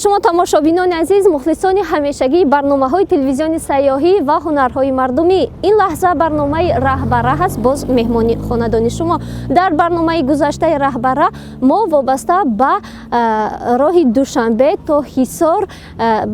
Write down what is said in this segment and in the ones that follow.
Шумо тамошобинони азиз, мухлисони ҳамешагии барномаҳои телевизиони сайёҳӣ ва ҳунарҳои мардумӣ. Ин лаҳза барномаи Раҳ ба раҳ аст, боз меҳмони хонадони шумо. Дар барномаи гузаштаи Раҳ ба раҳ мо вобаста ба роҳи Душанбе то Ҳисор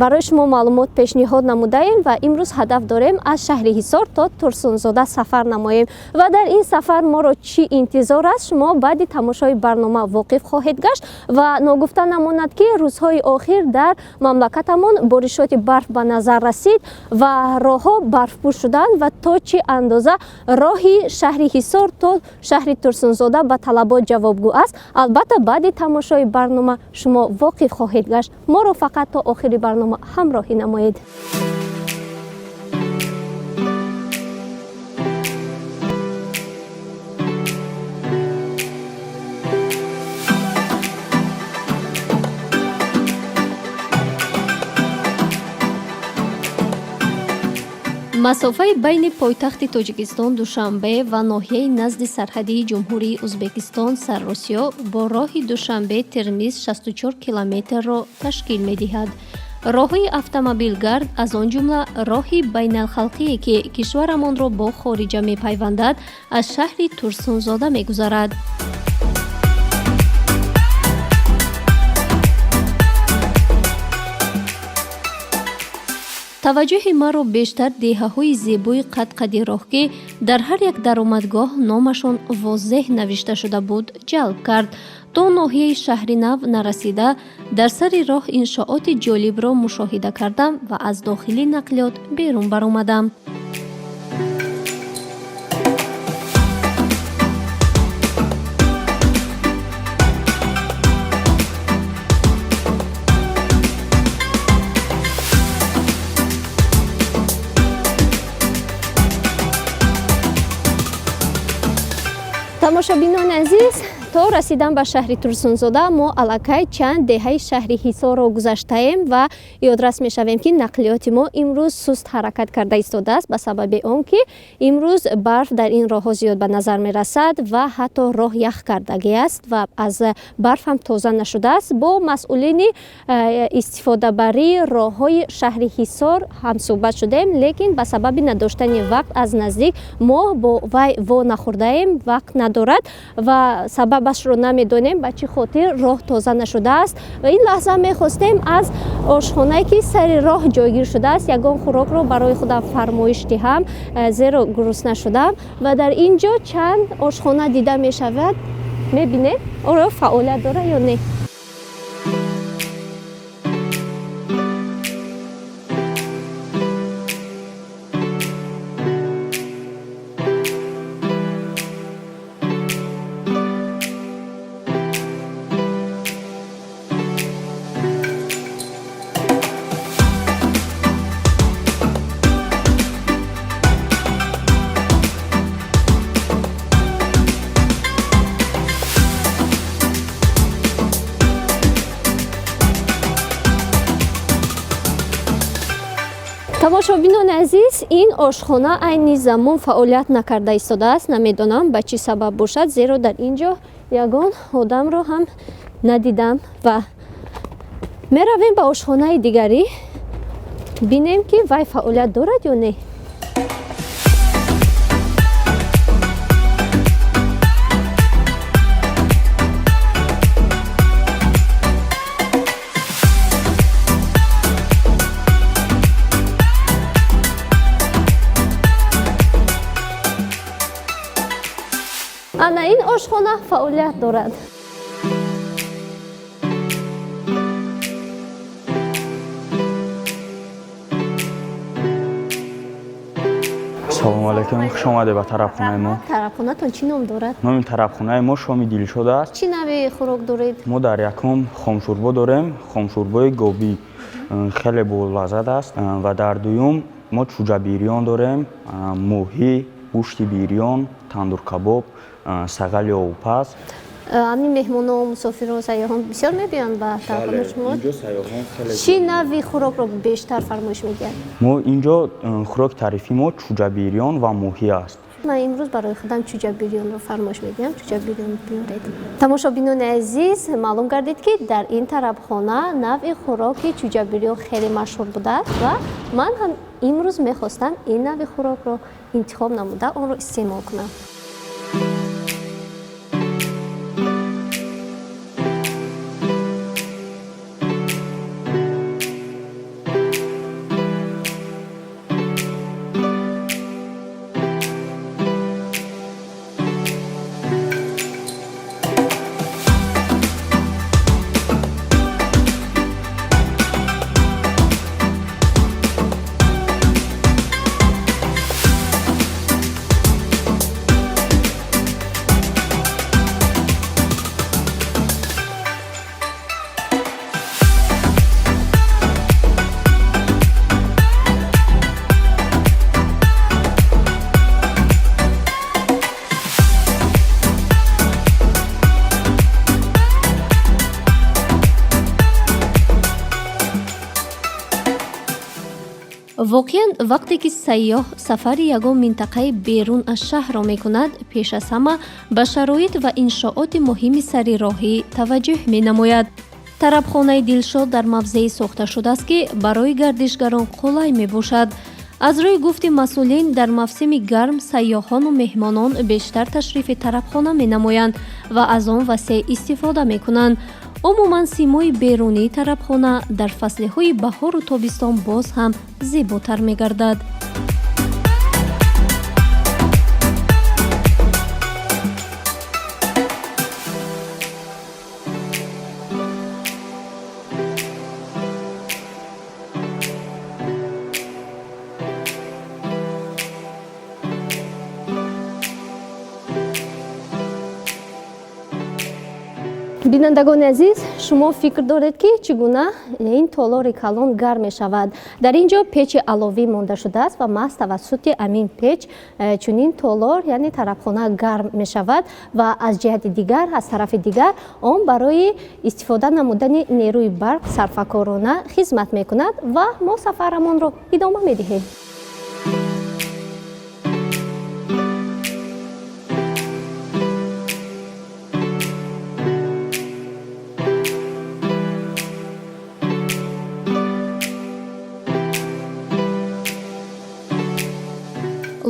барои шумо маълумот пешниҳод намудаем ва имрӯз ҳадаф дорем аз шаҳри Ҳисор то Турсунзода сафар намоем. Ва дар ин сафар моро чӣ интизор аст, шумо баъди тамошои барнома воқиф хоҳед гашт. Ва ногуфта намонад, ки рӯзҳои охир дар мамлакатамон боришоти барф ба назар расид ва роҳҳо барфпӯш шуданд ва то чӣ андоза роҳи шаҳри Ҳисор то шаҳри Турсунзода ба талабот ҷавобгӯ аст, албатта, баъди тамошои барнома шумо воқиф хоҳед гашт. Моро фақат то охири барнома ҳамроҳӣ намоед. Масофаи байни пойтахти Тоҷикистон Душанбе ва ноҳияи назди сарҳадии Ҷумҳурии Узбекистон Сарросиё бо роҳи Душанбе Термиз 64 километрро ташкил медиҳад. Роҳҳои автомобилгард, аз он ҷумла роҳи байналхалқие, ки кишварамонро бо хориҷа мепайвандад, аз шаҳри Турсунзода мегузарад. Таваҷҷӯҳи маро бештар деҳаҳои зебои қадқади роҳ, ки дар ҳар як даромадгоҳ номашон возеҳ навишта шуда буд, ҷалб кард. То ноҳияи Шаҳри Нав нарасида, дар сари роҳ иншооти ҷолибро мушоҳида кардам ва аз дохили нақлиёт берун баромадам. Тамошобинони азиз, то расидан ба шаҳри Турсунзода мо аллакай чанд деҳаи шаҳри Ҳисорро гузаштаем ва ёдрас мешавем, ки нақлиёти мо имрӯз суст ҳаракат карда истодааст, ба сабаби он ки имрӯз барф дар ин роҳҳо зиёд ба назар мерасад ва ҳатто роҳ ях кардагӣ аст ва аз барф ҳам тоза нашудааст. Бо масъулини истифодабарии роҳҳои шаҳри Ҳисор ҳамсӯҳбат шудаем, лекин ба сабаби надоштани вақт аз наздик мо бо вай во нахӯрдаем, вақт надорад ва сабабашро намедонем, ба чӣ хотир роҳ тоза нашудааст. Ва ин лаҳза мехостем аз ошхонае, ки сари роҳ ҷойгир шудааст, ягон хӯрокро барои худам фармоиш диҳам, зеро гурусна шудам. Ва дар ин ҷо чанд ошхона дида мешавад. Мебинем, оё фаъолият дорад ё не. Тамошобинони азиз, ин ошхона айни замон фаъолият накарда истодааст. Намедонам, ба чӣ сабаб бошад, зеро дар ин ҷо ягон одамро ҳам надидам. Ва меравем ба ошхонаи дигарӣ, бинем, ки вай фаъолият дорад ё не. Ана ин ошхона фаъолият дорад. Салому алайкум, хуш омадед ба тарабхонаи мо. Тарабхонатон чӣ ном дорад? Номи тарабхонаи мо Шоми Дилшод аст. Чӣ нави хӯрок доред? Мо дар якум хомшӯрбо дорем, хомшӯрбои гобӣ, хеле болаззат аст. Ва дар дуюм мо чӯҷа бирён дорем, моҳӣ, гӯшти бирён, тандуркабоб, сағали обпаз. Ҳамин меҳмоно, мусофиро, сайёҳон бисёр мебиёнд ба тарабхонаи шумо? Инҷо сайёҳон хеле. Чӣ нави хӯрокро бештар фармоиш медиҳанд? Мо инҷо хӯроки тарифии мо чӯҷа бирён ва моҳӣ аст. Ман имрӯз барои худам чӯҷа бирёнро фармоиш медиҳам. Чӯҷа бирён биёред. Тамошобинони азиз, маълум гардид, ки дар ин тарабхона навъи хӯроки чӯҷа бирён хеле машҳур будааст ва ман ҳам имрӯз мехостам ин навъи хӯрокро интихоб намуда, онро истеъмол кунам. Воқеан, вақте ки сайёҳ сафари ягон минтақаи берун аз шаҳрро мекунад, пеш аз ҳама ба шароит ва иншооти муҳими сари роҳӣ таваҷҷӯҳ менамояд. Тарабхонаи Дилшод дар мавзеъе сохта шудааст, ки барои гардишгарон қулай мебошад. Аз рӯи гуфти масъулин, дар мавсими гарм сайёҳону меҳмонон бештар ташрифи тарабхона менамоянд ва аз он васеъ истифода мекунанд. Умуман, симои берунии тарабхона дар фаслиҳои баҳору тобистон боз ҳам зеботар мегардад. Бинандагони азиз, шумо фикр доред, ки чӣ гуна ин толори калон гарм мешавад? Дар ин ҷо печи аловӣ монда шудааст ва маҳз тавассути амин печ чунин толор, яъне тарабхона, гарм мешавад ва аз ҷиҳати дигар, аз тарафи дигар, он барои истифода намудани нерӯи барқ сарфакорона хизмат мекунад. Ва мо сафарамонро идома медиҳем.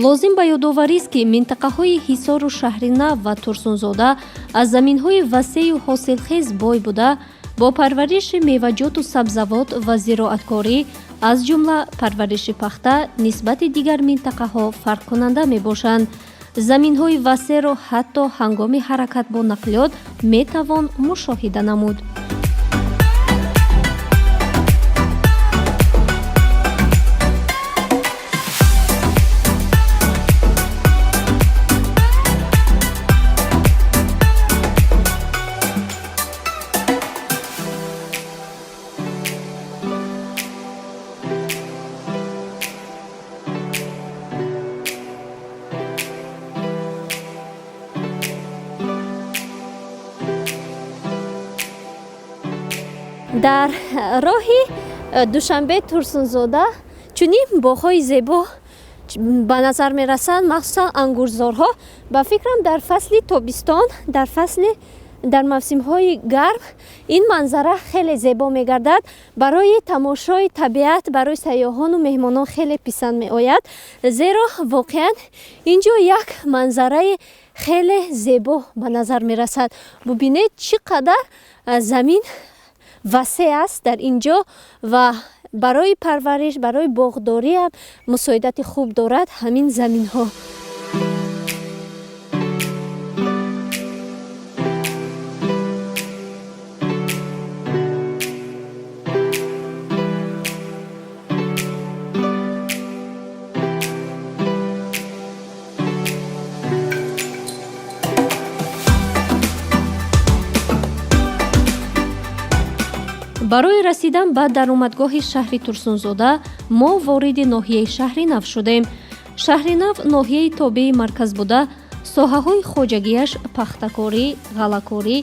Лозим ба ёдоварист, ки минтақаҳои Ҳисору Шаҳринав ва Турсунзода аз заминҳои васею ҳосилхез бой буда, бо парвариши меваҷоту сабзавот ва зироаткорӣ, аз ҷумла парвариши пахта, нисбати дигар минтақаҳо фарқкунанда мебошанд. Заминҳои васеъро ҳатто ҳангоми ҳаракат бо нақлиёт метавон мушоҳида намуд. Дар роҳи Душанбе Турсунзода чунин боғҳои зебо ба назар мерасанд, махсусан ангурзорҳо. Ба фикрам, дар фасли тобистон, дар мавсимҳои гарм ин манзара хеле зебо мегардад. Барои тамошои табиат, барои сайёҳону меҳмонон хеле писанд меояд, зеро воқеан ин ҷо як манзараи хеле зебо ба назар мерасад. Бубинед, чӣ қадар замин васеъ аст дар ин ҷо ва барои парвариш, барои боғдориам мусоидати хуб дорад ҳамин заминҳо. Барои расидан ба даромадгоҳи шаҳри Турсунзода мо вориди ноҳияи Шаҳринав шудем. Шаҳринав ноҳияи тобеи марказ буда, соҳаҳои хоҷагиаш пахтакорӣ, ғаллакорӣ,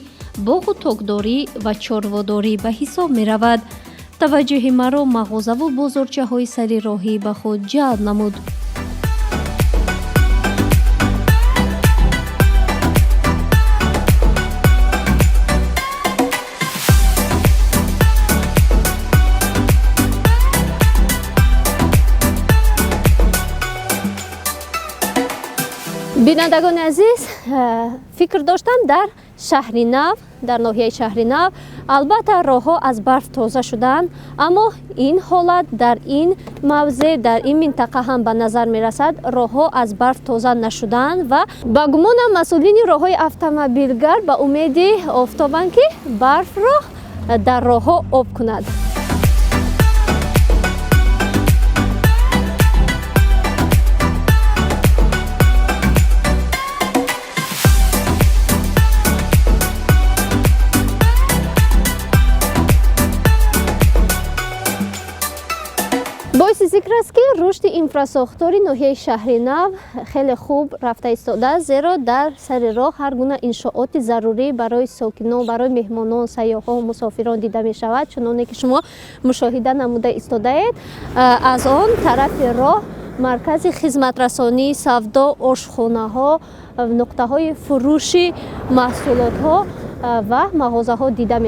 боғу токдорӣ ва чорводорӣ ба ҳисоб меравад. Таваҷҷӯҳи маро мағозаву бозорчаҳои сари роҳӣ ба худ ҷалб намуд. Бинандагони азиз, фикр доштам дар шаҳри нав, дар ноҳияи шаҳри нав албатта роҳҳо аз барф тоза шудаанд, аммо ин ҳолат дар ин мавзеъ, дар ин минтақа ҳам ба назар мерасад. Роҳҳо аз барф тоза нашудаанд ва ба гумонам масъулини роҳҳои автомобилгард ба умеди офтобанд, ки барфро дар роҳҳо об кунад. Боиси зикр аст, ки рушди инфрасохтори ноҳияи шаҳри нав хеле хуб рафта истодааст, зеро дар сари роҳ ҳар гуна иншооти зарурӣ барои сокинон, барои меҳмонон, сайёҳон, мусофирон дида мешавад. Чуноне ки шумо мушоҳида намуда истодаед, аз он тарафи роҳ маркази хизматрасонӣ, савдо, ошхонаҳо, нуқтаҳои фурӯши маҳсулотҳо ва мағозаҳо дида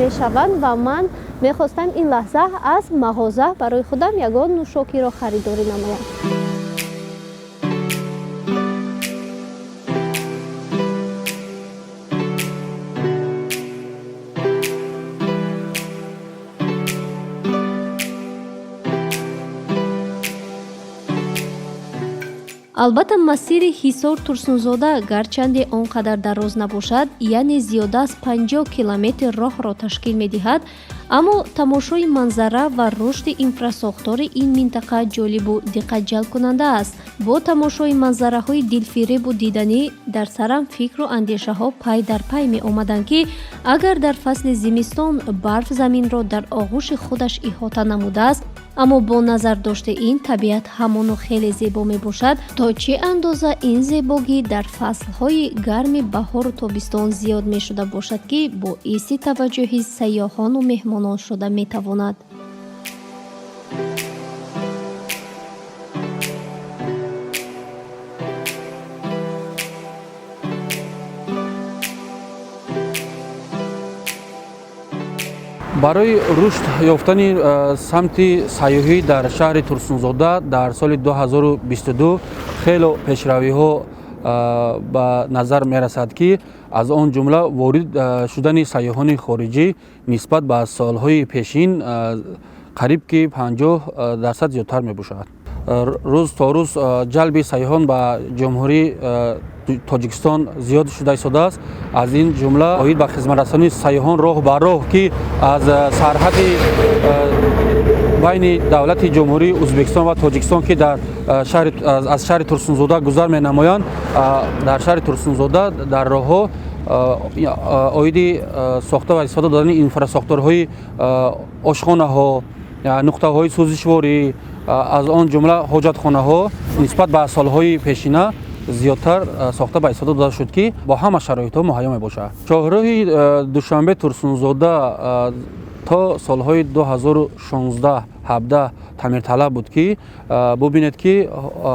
мешаванд ва ман мехостам ин лаҳза аз мағоза барои худам ягон нӯшокиро харидорӣ намоям. Албатта, масири Ҳисор Турсунзода гарчанде он қадар дароз набошад, яъне зиёда аз 50 километр роҳро ташкил медиҳад, аммо тамошои манзара ва рушди инфрасохтори ин минтақа ҷолибу диққатҷалбкунанда аст. Бо тамошои манзараҳои дилфиребу диданӣ дар сарам фикру андешаҳо пай дар пай меомаданд, ки агар дар фасли зимистон барф заминро дар оғӯши худаш иҳота намудааст, аммо бо назардошти ин табиат ҳамоно хеле зебо мебошад, то чӣ андоза ин зебогӣ дар фаслҳои гарми баҳору тобистон зиёд мешуда бошад, ки боиси таваҷҷӯҳи сайёҳону меҳмонон шуда метавонад. Барои рушд ёфтани самти сайёҳӣ дар шаҳри Турсунзода дар соли 2022 хело пешравиҳо ба назар мерасад, ки аз он ҷумла ворид шудани сайёҳони хориҷӣ нисбат ба солҳои пешин қариб ки 50% зиёдтар мебошад. Рӯз то рӯз ҷалби сайёҳон ба ҷумҳурии Тоҷикистон зиёд шуда истодааст. Аз ин ҷумла оид ба хизматрасонии сайёҳон роҳ ба роҳ, ки аз сарҳади байни давлати ҷумҳурии Ӯзбекистон ва Тоҷикистон, ки аз шаҳри Турсунзода гузар менамоянд, дар шаҳри Турсунзода дар роҳҳо оиди сохта ва истифода додани инфрасохторҳои ошхонаҳо, нуқтаҳои сӯзишворӣ, аз он ҷумла ҳоҷатхонаҳо нисбат ба солҳои пешина зиёдтар сохта ба истифода дода шуд, ки бо ҳама шароитҳо муҳайё мебошад. Шоҳроҳи Душанбе Турсунзода то солҳои 2016-17 таъмирталаб буд, ки бубинед, ки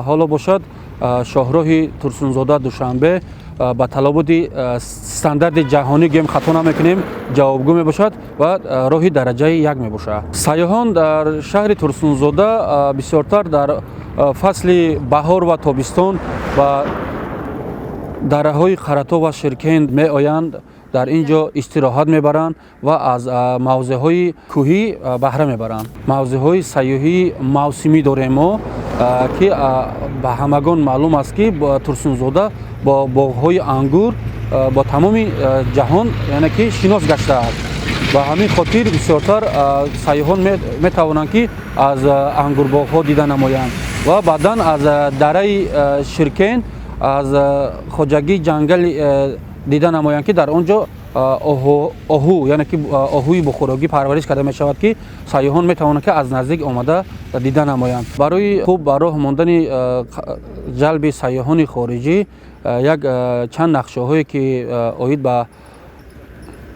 ҳоло бошад шоҳроҳи Турсунзода Душанбе ба талаботи стандарти ҷаҳонӣ, гӯем хато намекунем, ҷавобгӯ мебошад ва роҳи дараҷаи як мебошад. Сайёҳон дар шаҳри Турсунзода бисёртар дар фасли баҳор ва тобистон ба дараҳои Қаратоғ ва Ширкенд меоянд, дар ин ҷо истироҳат мебаранд ва аз мавзеъҳои кӯҳӣ баҳра мебаранд. Мавзеъҳои сайёҳии мавсимӣ дорем мо, ки ба ҳамагон маълум аст, ки Турсунзода бо боғҳои ангур бо тамоми ҷаҳон, яъне ки шинос гаштааст. Ба ҳамин хотир бисёртар сайёҳон метавонанд, ки аз ангурбоғҳо дида намоянд ва баъдан аз дараи Ширкенд, аз хоҷагии ҷангали дида намоянд, ки дар он ҷо оҳу, яъне ки оҳуи бухорогӣ парвариш карда мешавад, ки сайёҳон метавонанд, ки аз наздик омада дида намоянд. Барои хуб ба роҳ мондани ҷалби сайёҳони хориҷӣ як чанд нақшаҳое, ки оид ба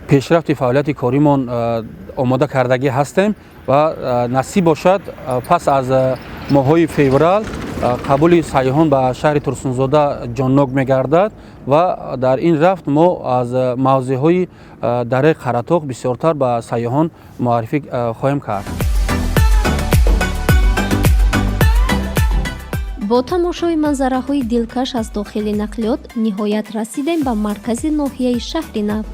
пешрафти фаъолияти коримон омода кардагӣ ҳастем ва насиб бошад, пас аз моҳҳои феврал қабули сайёҳон ба шаҳри Турсунзода ҷоннок мегардад ва дар ин рафт мо аз мавзеъҳои дараи Қаратоғ бисёртар ба сайёҳон муаррифӣ хоҳем кард. Бо тамошои манзараҳои дилкаш аз дохили нақлиёт ниҳоят расидем ба маркази ноҳияи шаҳри нав.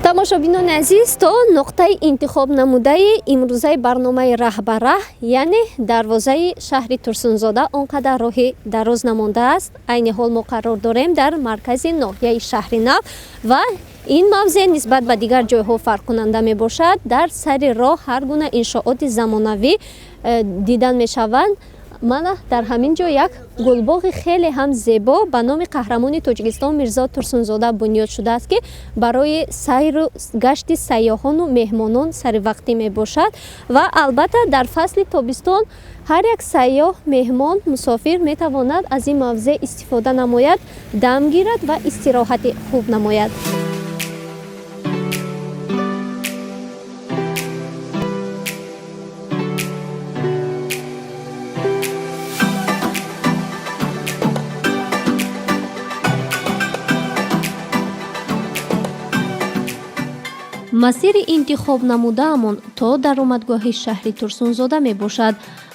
Тамошобинони азиз, то нуқтаи интихоб намудаи имрӯзаи барномаи «Раҳ ба раҳ», яъне дарвозаи шаҳри Турсунзода, он қадар роҳи дароз намондааст. Айни ҳол мо қарор дорем дар маркази ноҳияи шаҳри нав ва ин мавзеъ нисбат ба дигар ҷойҳо фарқкунанда мебошад. Дар сари роҳ ҳар гуна иншооти замонавӣ дидан мешаванд. Мана дар ҳамин ҷо як гулбоғи хеле ҳам зебо ба номи қаҳрамони Тоҷикистон Мирзо Турсунзода бунёд шудааст, ки барои сайру гашти сайёҳону меҳмонон саривақтӣ мебошад ва албатта дар фасли тобистон ҳар як сайёҳ, меҳмон, мусофир метавонад аз ин мавзеъ истифода намояд, дам гирад ва истироҳати хуб намояд. Масири интихоб намудаамон то даромадгоҳи шаҳри Турсунзода мебошад.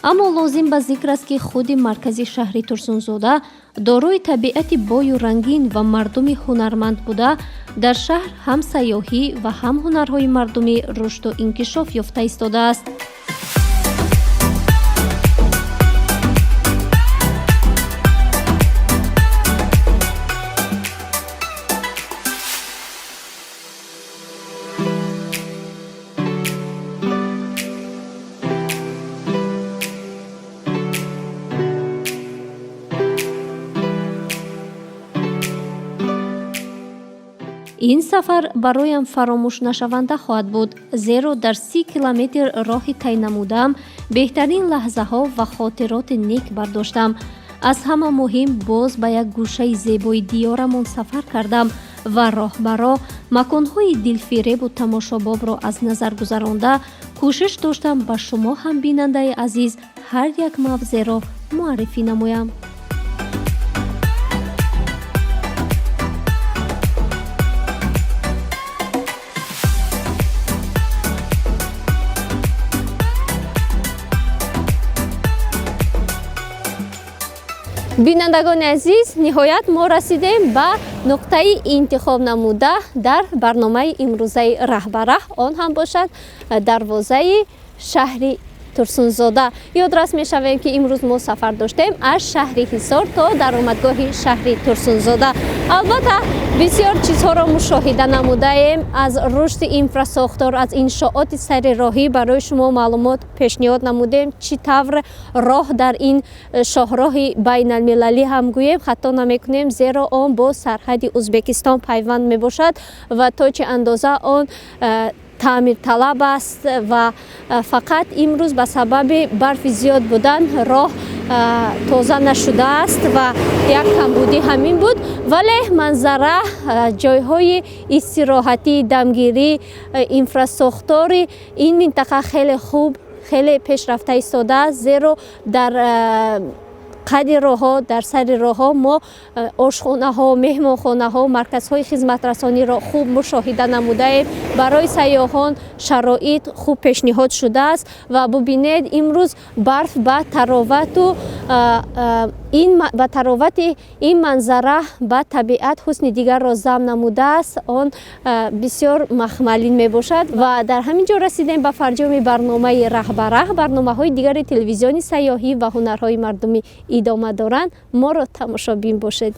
Аммо лозим ба зикр аст, ки худи маркази шаҳри Турсунзода дорои табиати бою рангин ва мардуми ҳунарманд буда, дар шаҳр ҳам сайёҳӣ ва ҳам ҳунарҳои мардумӣ рушду инкишоф ёфта истодааст. Ин сафар бароям фаромӯшнашаванда хоҳад буд, зеро дар 30 километр роҳи тай намудаам беҳтарин лаҳзаҳо ва хотироти нек бардоштам. Аз ҳама муҳим, боз ба як гӯшаи зебои диёрамон сафар кардам ва роҳ ба роҳ маконҳои дилфиребу тамошобобро аз назар гузаронда, кӯшиш доштам ба шумо ҳам, бинандаи азиз, ҳар як мавзеъро муаррифӣ намоям. Бинандагони азиз, ниҳоят мо расидем ба нуқтаи интихоб намуда дар барномаи имрӯзаи «Раҳ ба раҳ», он ҳам бошад дарвозаи шаҳри Турсунзода. Ёдрас мешавем, ки имрӯз мо сафар доштем аз шаҳри Ҳисор то даромадгоҳи шаҳри Турсунзода. Албатта, бисёр чизҳоро мушоҳида намудаем. Аз рушди инфрасохтор, аз иншооти сари роҳӣ барои шумо маълумот пешниҳод намудем, чӣ тавр роҳ дар ин шоҳроҳи байналмилалӣ ҳам гӯем хато намекунем, зеро он бо сарҳади Узбекистон пайванд мебошад ва то чӣ андоза он таъмирталаб аст ва фақат имрӯз ба сабаби барфи зиёд будан роҳ тоза нашудааст ва як камбудӣ ҳамин буд. Вале манзара, ҷойҳои истироҳатӣ, дамгирӣ, инфрасохтори ин минтақа хеле хуб, хеле пешрафта истодааст, зеро дар қади роҳҳо, дар сари роҳҳо мо ошхонаҳо, меҳмонхонаҳо, марказҳои хизматрасониро хуб мушоҳида намудаем. Барои сайёҳон шароит хуб пешниҳод шудааст ва бубинед, имрӯз барф ба таровату ба таровати ин манзара, ба табиат ҳусни дигарро зам намудааст. Он бисёр махмалин мебошад ва дар ҳамин ҷо расидем ба фарҷоми барномаи «Раҳ ба раҳ». Барномаҳои дигари телевизиони сайёҳӣ ва ҳунарҳои мардумӣ идома доранд. Моро тамошобин бошед.